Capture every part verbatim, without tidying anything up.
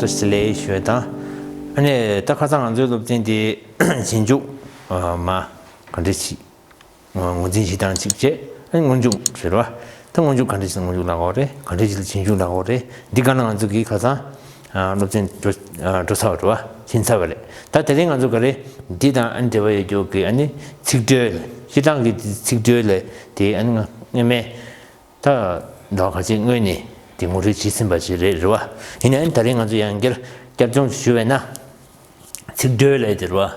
ལས་ཞུ་དང་། ཨ་ནི་ད་ཁ་སང་ང་ཚོའི་སློབ་ཚན་དེ་རྗེས་འཇུག་མ་ག་འདྲ་ཞིག་ངོས་འཛིན་བྱེད་སྟངས་གཅིག་བྱས། ཨ་ནི་སྔོན་འཇུག་ཟེར་བ། ད་སྔོན་འཇུག་ག་འདྲ་ཞིག་ལ་སྔོན་འཇུག་ལབ་དགོས་རེད། ག་འདྲ་ཞིག་ལ་རྗེས་འཇུག་ལབ་དགོས་རེད། འདི་ག་ན་ང་ཚོ་གིས་ཁ་སང་སློབ་ཚན་འགྲོ་འགྲོ་ཚར་བ་རེད་བ། ཕྱིན་ཚར་བ་རེད། ད་དེ་རིང་ང་ཚོ་ག་རེ་འདི་དང་ཨ་ནི་འབྲེལ་བ་ཡོད་རྒྱུ་གི་ཨ་ནི་ཚིག་འགྲོས་ལ། སྤྱིར་བཏང་གི་ཚིག་འགྲོས་ལ་དེ་ཨ་ནི་སྔ་མའི་ད་ཟླ་བ་ཁ་ཤས་སྔོན་ནས་དེ་ངོ་སྤྲོད་བྱས་ཟིན་པ་ཞིག་རེད་རེད་བ། ཡིན་ནའི་ད་རིང་ང་ཚོ་ཡང་བསྐྱར་བསྐྱར་སྦྱོང་ཞུ་བས་ན། ཚིག་འགྲོས་ལབ་དེ་རེད་བ།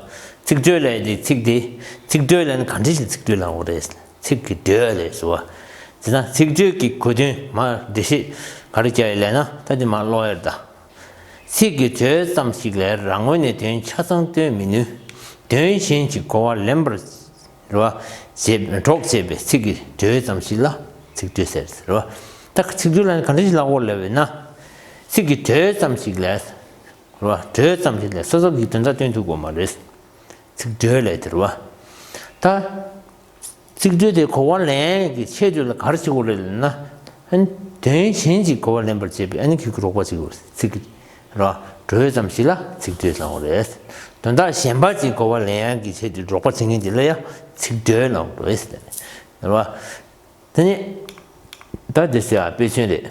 ཚིག་འགྲོས་ལབ་དེ་ཚིག་དེ། ཚིག་འགྲོས་ལབ་ན་ག་འདྲ་ཞིག་ཚིག་འགྲོས་ལབ་དགོས་རེད། ཚིག་གི་འགྲོས་ལབ་ཟེར་བ། དེ་ན་ཚིག་འགྲོས་ཀྱི་གོ་དོན་མར་འགྲེལ་བཤད་ག་རེ་བརྒྱབ་ཡོད་ལབ་ན། ད་དེ་མར་ཀློག་ཡ་རེད་ད། ཚིག་གི་འགྲོས་ཙམ་ཞིག་ལས་རང་ངོས་ནས་དོན་ཆ་ཚང་སྟོན་མི་ནུས། དོན་གཞན་གྱི་གོ་བ་ལེན་པར་རེད་བ། བྱེད་གྲོགས་བྱེད་པའི་ཚིག་གི་འགྲོས་ཙམ་ཞིག་ལ་ཚིག་འགྲོས་ཟེར་རེད་བ། ད་ཚིག་འགྲོས་ལ་ག་འདྲ་ཞིག་ལབ་དགོས་ལབ་པས་ན། ཚིག་གི་འགྲོས་ཙམ་ཞིག་ལས་རེད་བ། འགྲོས་ཙམ་ཞིག་ལས་སོ་སོ་གི་དོན་དག་སྟོན་ཐུབ་དགོས་མ་རེད། ཚིག་འགྲོས་ལབ་དེ་རེད་བ། ད་ཚིག་འགྲོས་དེ་གོ་བ་ལེན་ཡག་གི་ཆེད་དུ་ལ་ག་རེ་བྱེད་དགོས་རེད་ལབ་ན། ཨ་ནི་དོན་གཞན་གྱི་གོ་བ་ལེན་པར་བྱེད་པའི་ཨ་ནི་ཁྱོད་ཀྱི་རོགས་པ་བྱེད་དགོས་རེད། ཚིག་གི་ར་འགྲོས་ཙམ་ཞིག་ལ་ཚིག་འགྲོས་ལབ་དགོས་རེད། དོན་དག་གཞན་པ་ཅིག་གོ་བ་ལེན་ཡག་གི་ཆེད་དུ་རོགས་པ་བྱེད་མཁན་དེ་ལ་ཡང་ཚིག་འགྲོས་ལབ་དགོས་རེད། རེད་བ། དེ་ནི་ད་དེ་ཟེར་ཡ་དཔེ་མཚོན་རེད།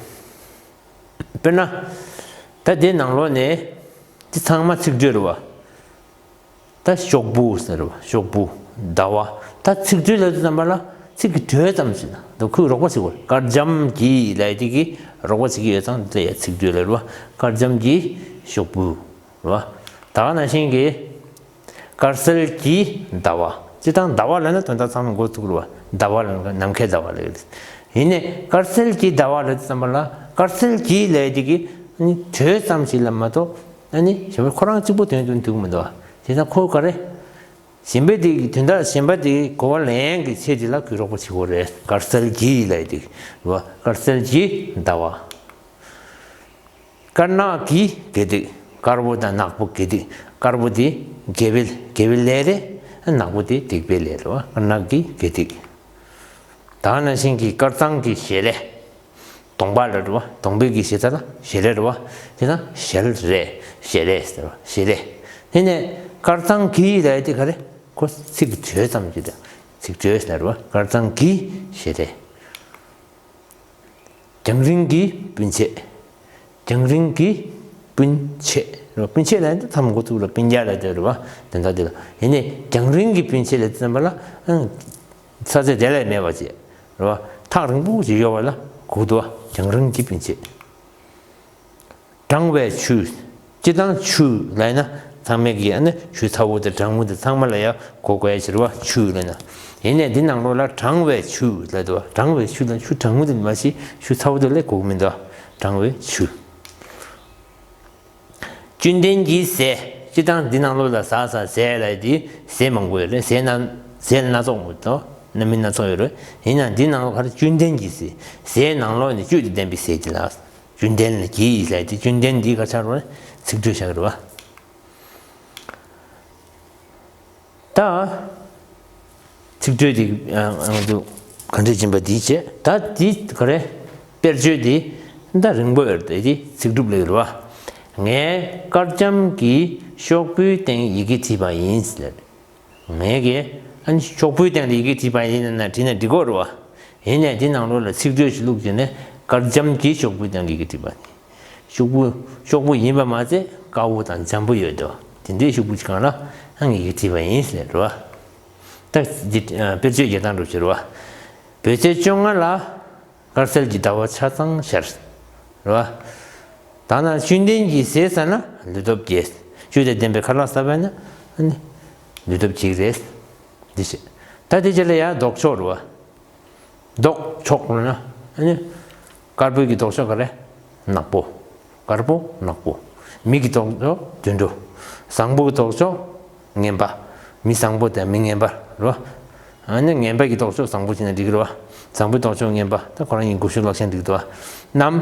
དཔེར་ན། ད་དེའི་ནང་ལོགས་ནས་དེ་ཚང་མ་ཚིག་འགྲོས་རེད་བ། ད་ཤོག་བུ་ཟེར་བ། ཤོག་བུ། ཟླ་བ། ད་ཚིག་འགྲོས་ལབ་དུས་ཙམ་པ་ལ་ཚིག་གི་འགྲོས་ཙམ་ཞིག་ལ་ད་ཁོས་རོགས་པ་བྱེད་དགོས། དཀར་འཇམ་གྱི་ལབ་དེ་གིས་རོགས་པ་བྱེད་ཀྱི་ཡོད་ཙང་དེ་ལ་ཡ་ཚིག་འགྲོས་ལབ་རེད་བ། དཀར་འཇམ་གྱི་ཤོག་བུ་རེད་བ། ད་ག་ནང་བཞིན་གྱི་དཀར་གསལ་གྱི་ཟླ་བ། སྤྱིར་བཏང་ཟླ་བ་ལབ་ན་དོན་དག་ཚང་མ་འགོ་ཚུགས་རེད་བ། ཟླ་བ་ལབ་ན་ནམ་མཁའི་ཟླ་བ་ལབ་ཡོད། ཡིན་ནའི་དཀར་གསལ་གྱི་ཟླ་བ་ལབ་དུས་ཙམ་པ་ལ་དཀར་གསལ་གྱི་ལབ་དེ་གིས་ནི་འགྲོས་ཙམ་ཞིག་ལ་མ་གཏོགས། ཨ་ནི་གཞན་པ་ཁོ་རང་གཅིག་པོ་དོན་དུ་འདུག་མི་འདུག་བ། དེ་ཙང་ཁོ་ག་རེ། གཞན་པ་དེ་གི་དོན་དག་གཞན་པ་དེ་གི་གོ་བ་ལེན་གྱི་ཆེད་དེ་ལ་ཁོས་རོགས་པ་བྱེད་དགོས་རེད། དཀར་གསལ་གྱི་ལབ་དེ་གི་རེད་བ། དཀར་གསལ་གྱི་ཟླ་བ། དཀར་ནག་གི་དགེ་སྡིག། དཀར་པོ་དང་ནག་པོ་དགེ་སྡིག། དཀར་པོ་དེ་དགེ་བའི་དགེ་བའི་ལས་རེད། ནག་པོ་དེ་སྡིག་པའི་ལས་རེད་བ། དཀར་ནག་གི་དགེ་སྡིག། ད་ག་ནང་བཞིན་གྱི་དཀར་གཙང་གི་ཞལ་ལས། གདོང་པ་ལ་རེད་བ། གདོང་པའི་གི་ཞེ་ས་ལ་ཞལ་ལས་རེད་བ། དེ་ན་ཞལ་རས། ཞལ་རས་ཟེར་བ། ཞལ་རས། དེ་ནས་དཀར་གཙང་གི་ལབ་དེ་ག་རེ། ཁོ་ཚིག་གི་འགྲོས་ཙམ་གྱི་དེ། ཚིག་འགྲོས་ཟེར་བ། དཀར་གཙང་གི་ཞལ་རས། རྒྱང་རིང་གི་སྤུན་མཆེད། རྒྱང་རིང་གི་སྤུན་མཆེད། སྤུན་མཆེད་ལབ་ན་མཚམས་འགོ་ཚུགས་ལ་སྤུན་ཀྱག་ལབ་དེ་རེད་བ། དེ་འདྲ་དེ་ལ། ཡིན་ནའི་རྒྱང་རིང་གི་སྤུན་མཆེད་ལབ་དུས་ཙམ་པ་ལ། ཨང་། ས་ཆ་དེ་ལ་མེད་པ་ཅིག་རེད་བ། ཐག་རིང་པོ་ཅིག་ཡོད་པ་ལ་གོ་གི་འདུག་བ། རྒྱང་རིང་གི་སྤུན་མཆེད། གྲང་བའི་ཆུ། སྤྱིར་བཏང་ཆུ་ལབ་ན་ཚང་མས་ཀྱི་ཨ་ནི་ཆུ་ཚ་བོ་དང་གྲང་མོ་དེ་ཚང་མ་ལ་ཡང་གོ་དགོས་ཡ་ཅིག་རེད་བ། ཆུ་ལབ་ན། ཡིན་ནའི་འདི་ནང་ལོགས་ལ་གྲང་བའི་ཆུ་ལབ་འདུག་བ། གྲང་བའི་ཆུ་ལ་ཆུ་གྲང་མོ་དེ་མ་གཞི་ཆུ་ཚ་བོ་དེ་ལ་གོ་གི་མི་འདུག་བ། གྲང་བའི་ཆུ། བཅུད་ལྡན་གྱི་ཟས། སྤྱིར་བཏང་འདི་ནང་ལོགས་ལ་ཟ་ཟ་ཟས་ལབ་དེ་ཟས་མང་པོ་ཡོད་རེད། ཟས་སྣ་ཟས་སྣ་ཚོགས་མང་པོ་འདུག་སྣ་མིན་སྣ་ཚོགས་ཡོད་རེད། ཡིན་ནའང་འདི་ནང་ལོགས་ག་རེ། བཅུད་ལྡན་གྱི་ཟས། ཟས་ནང་ལོགས་ནས་བཅུད་དང་ལྡན་པའི་ཟས་དེ་ལ། བཅུད་ལྡན་ལ་གྱི་ཟེར་ཏེ་བཅུད་ལྡན་འདི་ག་ཆགས་རེད། ཚིག་འགྲོས་ཆགས་རེད་བ། ད་ཚིག་འགྲོས་འདི་ང་ཚོ་ག་འདྲས་ཕྱིན་པ་འདི་བྱས། ད་འདི་ག་རེ། དཔེར་བརྗོད་འདི་ད་རིང་པོ་ཡོད་རེད། འདི་ཚིག་གྲུབ་ལ་ཡོད་རེད་བ། ངས་དཀར་འཇམ་གྱི་ཤོག་བུའི་སྟེང་ཡི་གེ་བྲིས་པ་ཡིན་ཟེར། ངས་ཀྱིས་ཨ་ནི་ཤོག་བུའི་སྟེང་དུ་ཡི་གེ་བྲིས་པ་ཡིན་ན་བྲིས་ན་འགྲིག་གི་རེད་བ། ཡིན་ནའི་འདི་ནང་ལོགས་ལ་ཚིག་འགྲོས་ཤིག་བླུགས་བྱས་ནས་དཀར་འཇམ་གྱི་ཤོག་བུའི་སྟེང་དུ་ཡི་གེ་བྲིས་པ་ཡིན། ཤོག་བུ་ཤོག་བུ་ཡིན་པ་མ་ཚད་དཀར་པོ་དང་འཇམ་པོ་ཡོད་དོ། དེ་འདྲའི་ཤོག་བུ་ཅིག་སྒང་ལ་ཨ་ནི་ཡི་གེ་བྲིས་པ་ཡིན་ཟེར་རེད་བ། ད་འདི་དཔེར་བརྗོད་རྒྱག་སྟངས་འགྲོ་ཕྱིར་བ། བོད་ཚེས་བཅོ་ལྔ་ལ། དཀར་གསལ་གྱི་ཟླ་བ་ཆ་ཚང་ཤར། རེད་བ། ད་ན་བཅུད་ལྡན་གྱི་ཟས་ཟ་ན་ལུས་སྟོབས་རྒྱས། བཅུད་དང་ལྡན་པའི་ཁ་ལག་ཟ་བས་ན་ཨ་ནི་ལུས་སྟོབས་རྒྱས་རེད། འདི་བྱས། ད་དེ་རྗེས་ལ་ཡང་ལྡོག་ཕྱོགས་རེད་བ། ལྡོག་ཕྱོགས་ལབ་ན་ཨ་ནི་དཀར་པོའི་གི་ལྡོག་ཕྱོགས་ག་རེ། ནག་པོ། དཀར་པོ་ནག་པོ། མི་གི་ལྡོག་ཕྱོགས་དུད་འགྲོ། བཟང་པོ་གི་ལྡོག་ཕྱོགས་ངན་པ། མི་བཟང་པོ་དང་མི་ངན་པ་རེད་བ། ཨ་ནི་ངན་པ་གི་ལྡོག་ཕྱོགས་བཟང་པོ་བྱས་ན་འགྲིག་གི་རེད་བ། བཟང་པོའི་ལྡོག་ཕྱོགས་ངན་པ། ད་ཁོ་རང་ཡིན་དགུ་ཤོག་ལག་ཤེས་འགྲིག་འདུག་བ། གནམ་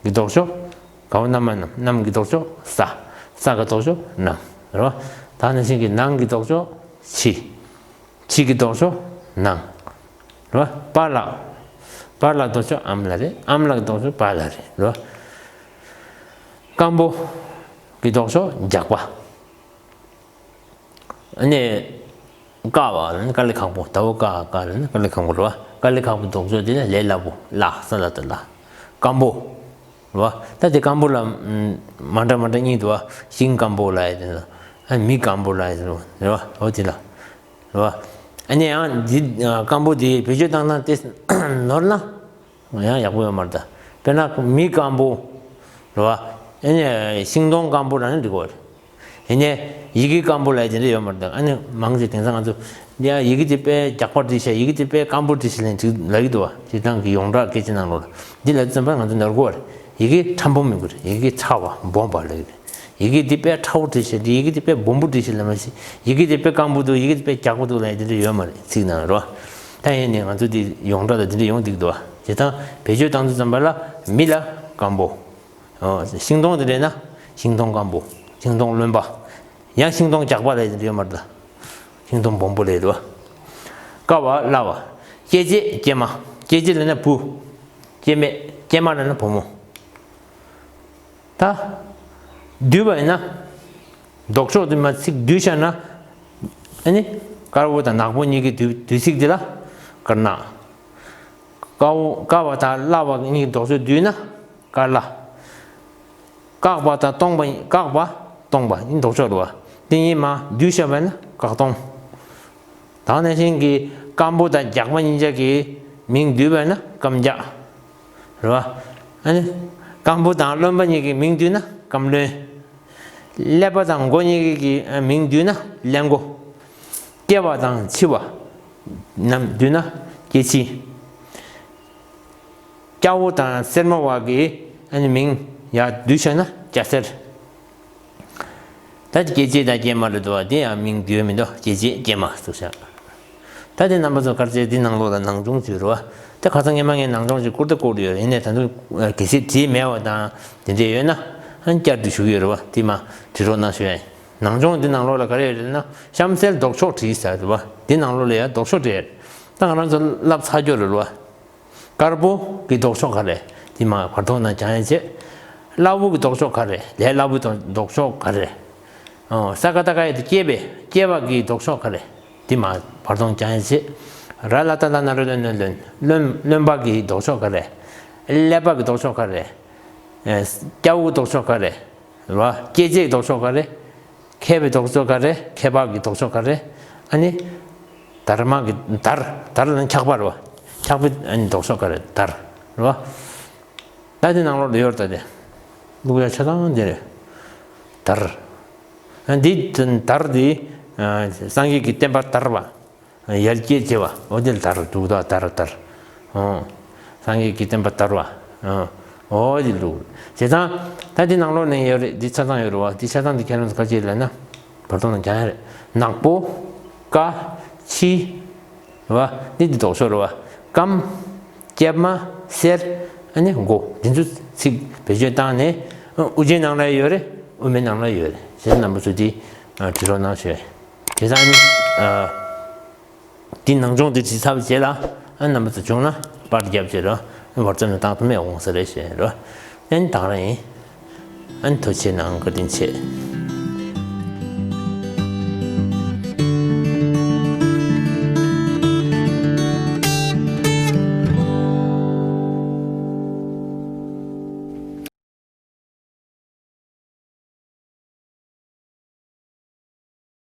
གི་ལྡོག་ཕྱོགས་ག་བ་གནམ་མ་གནམ། གནམ་གི་ལྡོག་ཕྱོགས་ས། ས་གི་ལྡོག་ཕྱོགས་ནམ་རེད་བ། ད་ནང་བཞིན་གྱི་ནང་གི་ལྡོག་ཕྱོགས་ཕྱི། ཕྱི་གི་ལྡོག་ཕྱོགས་ནང་། རེད་བ། པཱ་ལགས། པཱ་ལགས་ལྡོག་ཕྱོགས་ཨ་མ་ལགས་རེད། ཨ་མ་ལགས་ལྡོག་ཕྱོགས་པཱ་ལགས་རེད། རེད་བ། སྐམ་པོ་གི་ལྡོག་ཕྱོགས་རྒྱགས་པ། ཨ་ནི། དཀར་བ་ལ་ནི་དཀར་ལས་ཁང་པོ། དའོ་ཀ་དཀར་ལ་ནི་དཀར་ལས་ཁང་པོ་རེད་བ། དཀར་ལས་ཁང་པོ་ལྡོག་ཕྱོགས་དེ་ནི་ལས་སླ་པོ། ལ་ས་ལ་བཏགས་ལ། སྐམ་པོ། རེད་བ། ད་དེ་སྐམ་པོ་ལ་མ་འདྲ་མ་འདྲ་གཉིས་འདུག་བ། ཤིང་སྐམ་པོ་ལབ་ཡ་དེ་ལ། ཨ་མི་སྐམ་པོ་ལབ་ཡ་དེ་ལ་རེད་བ། འོ་དེ་ལ། རེད་བ། ཨ་ནི་ཡང་འདི་སྐམ་པོ་དེ་བེད་སྤྱོད་བཏང་སྟངས་དེ་ནོར་ན། ཡང་ཡག་པོ་ཡོད་མ་རེད་ད། དཔེར་ན་མི་སྐམ་པོ། རེད་བ། ཨ་ནི་ཤིང་སྡོང་སྐམ་པོ་ལབ་ན་འགྲིག་གི་རེད། ཡིན་ནའི་ཡི་གེ་སྐམ་པོ་ལབ་ཡ་དེ་འདྲ་ཡོད་མ་རེད་ད། ཨ་ནི་མང་ཆེ་དེང་སང་ང་ཚོ་ཡ་ཡི་གེ་དེ་དཔེ་རྒྱགས་པ་བྲིས་ཤག་ཡི་གེ་དེ་དཔེ་སྐམ་པོ་བྲིས་ཤག་ལབ་ནས་ཅིག་ལབ་ཀྱི་འདུག་བ། སྤྱིར་བཏང་གི་ཡོངས་གྲགས་སྐད་ཆ་ནང་ལོགས་ལ། འདི་ལབ་ཙམ་པ་ང་ཚོ་ནོར་གི་རེད། ཡི་གེ་ཕྲ་མོ་མི་དགོས་རེད། ཡི་གེ་ཕྲ་བ་སྦོམ་པ་ལབ་ཀྱི་རེད། ཡི་གེ་འདི་དཔེ་ཕྲ་བོ་བྲིས་ཤག་འདི་ཡི་གེ་འདི་དཔེ་སྦོམ་པོ་བྲིས་ཤག་ལབ་མ་ཤེས། ཡི་གེ་འདི་དཔེ་སྐམ་པོ་འདུག་ཡི་གེ་འདི་དཔེ་རྒྱགས་པོ་འདུག་ལབ་ཡ་དེ་འདྲ་ཡོད་མ་རེད། ཚིག་ནང་རོ། ད་ཡིན་ནའི་ང་ཚོ་འདི་ཡོངས་གྲགས་ལ་དེ་འདྲ་ཡོང་བསྡད་ཀྱི་འདུག་བ། བྱས་ཙང་བེད་སྤྱོད་བཏང་དུས་ཙམ་པ་ལ་མི་ལ་སྐམ་པོ། ཨོ། ཤིང་སྡོང་དེ་འདྲ་ཡིན་ན་ཤིང་སྡོང་སྐམ་པོ། ཤིང་སྡོང་རློན་པ། ཡང་ཤིང་སྡོང་རྒྱགས་པ་ལབ་ཡ་དེ་འདྲ་ཡོད་མ་རེད་ད། ཤིང་སྡོང་སྦོམ་པོ་ལབ་ཡ་རེད་བ། དཀར་བ་སླ་བ། སྐྱེ་མཆེད་སྐྱེས་མ། སྐྱེ་མཆེད་ལབ་ན་བུ། སྐྱེ་མེད་སྐྱེས་མ་ལབ་ན་བུ་མོ། ད། བསྡུས་པ་ཡིན་ན། ལྡོག་ཕྱོགས་དེ་མ་ཚིག་བསྡུས་བཞག་ན། ཨ་ནི། དཀར་པོ་དང་ནག་པོ་གཉིས་ཀྱི་བསྡུས་བསྡུས་ཚིག་དེ་ལ་དཀར་ནག་དཀར་པོ་དཀར་བ་དང་སླ་བ་གཉིས་ཀྱི་ལྡོག་ཕྱོགས་བསྡུས་ན་དཀར་སླ། བཀག་པ་དང་སྟོང་པ་བཀག་པ་སྟོང་པ་གཉིས་ལྡོག་ཕྱོགས་རེད་བ། དེ་གཉིས་མ་བསྡུས་བཞག་པ་ཡིན་ན་བཀག་སྟོང་། ད་ག་ནང་བཞིན་གྱི་སྐམ་པོ་དང་རྒྱགས་པ་གཉིས་ཆ་གི་མིང་བསྡུས་པ་ཡིན་ན་སྐམ་རྒྱགས། རེད་བ། ཨ་ནི། སྐམ་པོ་དང་རློན་པ་གཉིས་ཀྱི་མིང་བསྡུས་ན་སྐམ་རློན། ཀླད་པ་དང་མགོ་གཉིས་ཀྱི་མིང་བསྡུས་ན་ཀླད་མགོ། སྐྱེ་བ་དང་འཆི་བ་རྣམས་བསྡུས་ན་སྐྱེ་འཆི། སྐྱ་བོ་དང་སེར་མོ་བ་གི་ཨ་ནི་མིང་ཡར་བསྡུས་བྱས་ན་སྐྱ་སེར། ད་སྐྱེ་མཆེད་དང་སྐྱེས་མ་རེད་འདུག་བ། དེ་ཡང་མིང་བསྡུས་མི་འདུག་སྐྱེ་མཆེད་སྐྱེས་མ་ཟེར་བཞག་ད་དེ་རྣམ་པ་ཚོ་ག་རེ་བྱས། འདི་ནང་ལོགས་ལ་ནང་སྦྱོང་བྱོས་རོགས། ད་ཁ་སང་སྔས་མ་ངས་ནང་སྦྱོང་ཅིག་བསྐུར་ད་བསྐུར་ཡོད། ཡིན་ནའི་ད་དུང་གལ་སྲིད་བྲིས་མེད་པ་དང་དེ་འདྲས་ཡོད་ན་ཨ་ནི་བསྐྱར་དུ་ཞུ་གི་ཡོད་རེད་བ། དེ་མ་བྲིས་རོགས་གནང་ཞུ་ཡ་ཡིན། ནང་སྦྱོང་འདི་ནང་ལོགས་ལ་ག་རེ་ཡོད་རེད་ན། གཤམ་གསལ་ལྡོག་ཕྱོགས་བྲིས་ཟེར་འདུག་བ། འདི་ནང་ལོགས་ལ་ཡང་ལྡོག་ཕྱོགས་བྲིས། ད་ང་རང་ཚོ་བསླབ་ཚར་ཡོད་རེད་བ། དཀར་པོ་གི་ལྡོག་ཕྱོགས་ག་རེ། དེ་མ་བར་སྟོང་ནང་སྦྱང་ཡ་བྱེད། སླ་བོ་གི་ལྡོག་ཕྱོགས་ག་རེ། ལས་སླ་བོའི་ལྡོག་ལྡོག་ཕྱོགས་ག་རེ། ཨོ། ས་ཀ་བཏགས་སྐ་ཡ་བཏགས་སྐྱེས་པའི་སྐྱེས་པ་གི་ལྡོག་ཕྱོགས་ག་རེ། དེ་མ་བར་སྟོང་སྦྱང་ཡ་བྱེད། ར་ལ་བཏགས་རླ་ན་རོ་ལོ་ན་རློན། རློན་རློན་པ་གི་ལྡོག་ཕྱོགས་ག་རེ། ཀླད་པ་གི་ལྡོག་ཕྱོགས་ག་རེ། ཨེ། སྐྱ་བོ་གི་ལྡོག་ཕྱོགས་ག་རེ། རེད་བ། སྐྱེ་མཆེད་ཀྱི་ལྡོག་ཕྱོགས་ག་རེ། མཁས་པའི་ལྡོག་ཕྱོགས་ག་རེ། མཁས་པ་གི་ལྡོག་ཕྱོགས་ག་རེ། ཨ་ནི། དར་མ་གི་དར། དར་ལ་ནི་འཁྱགས་པ་རེད་བ། འཁྱགས་པའི་ཨ་ནི་ལྡོག་ཕྱོགས་ག་རེ། དར། རེད་བ། ད་དེ་ནང་ལོགས་ལ་ཡོད་རེད་ད་དེ། ཀློག་ཡ་ཆ་ཚང་དེ་རེད། དར། ཨ་འདི་དར་འདི། ཨ་སངས་རྒྱས་ཀྱི་བསྟན་པ་དར་བ། ཡར་རྒྱས་བྱེད་པ། འོ་དེ་ལ་དར་འདུག་ད་དར་དར། ཨོ། སངས་རྒྱས་ཀྱི་བསྟན་པ་དར་བ། ཨོ། འོ་དེ་འདུག་བྱས་ཙང་། ད་འདི་ནང་ལོགས་ནས་ཡོད་རེད། འདི་ཆ་ཚང་ཡོད་རེད་བ། འདི་ཆ་ཚང་འདི་ཁྱེད་རང་ཚོ་ག་ཅི་ལབ་ན། བར་སྟོང་ནང་སྦྱང་ཡ་རེད། ནག་པོ། དཀར། ཕྱི། རེད་བ། འདི་འདི་ལྡོག་ཕྱོགས་རེད་བ། སྐམ། སྐྱེས་མ། སེར། ཨ་ནི་མགོ། འདི་ཚོ་ཚིག་བེད་སྤྱོད་བཏང་ནས། ཨ་དབུ་ཅན་ནང་ལ་ཡོད་རེད། དབུ་མེད་ནང་ལ་ཡོད་རེད། བྱས་ཙང་རྣམ་པ་ཚོ་འདི་ཨ་བྲིས་རོགས་གནང་ཞུ། བྱས་ཙང་ཨ་ནི་ཨ། འདི་ནང་སྦྱོང་འདི་བྲིས་ཚར་བའི་རྗེས་ལ། ཨ་རྣམ་པ་ཚོ་བྱུང་ན་པར་རྒྱབ་བྱས་རོགས། ཝ་ཊི་སེབ་ནང་བཏང་ཐུབ་མེད་འོང་ས་རེད་ཞེས་རོགས། ཨ་ནི་ད་ག་རང་ཡིན། ཨ་ནི་ཐུགས་རྗེ་གནང་། བཀའ་དྲིན་ཆེ།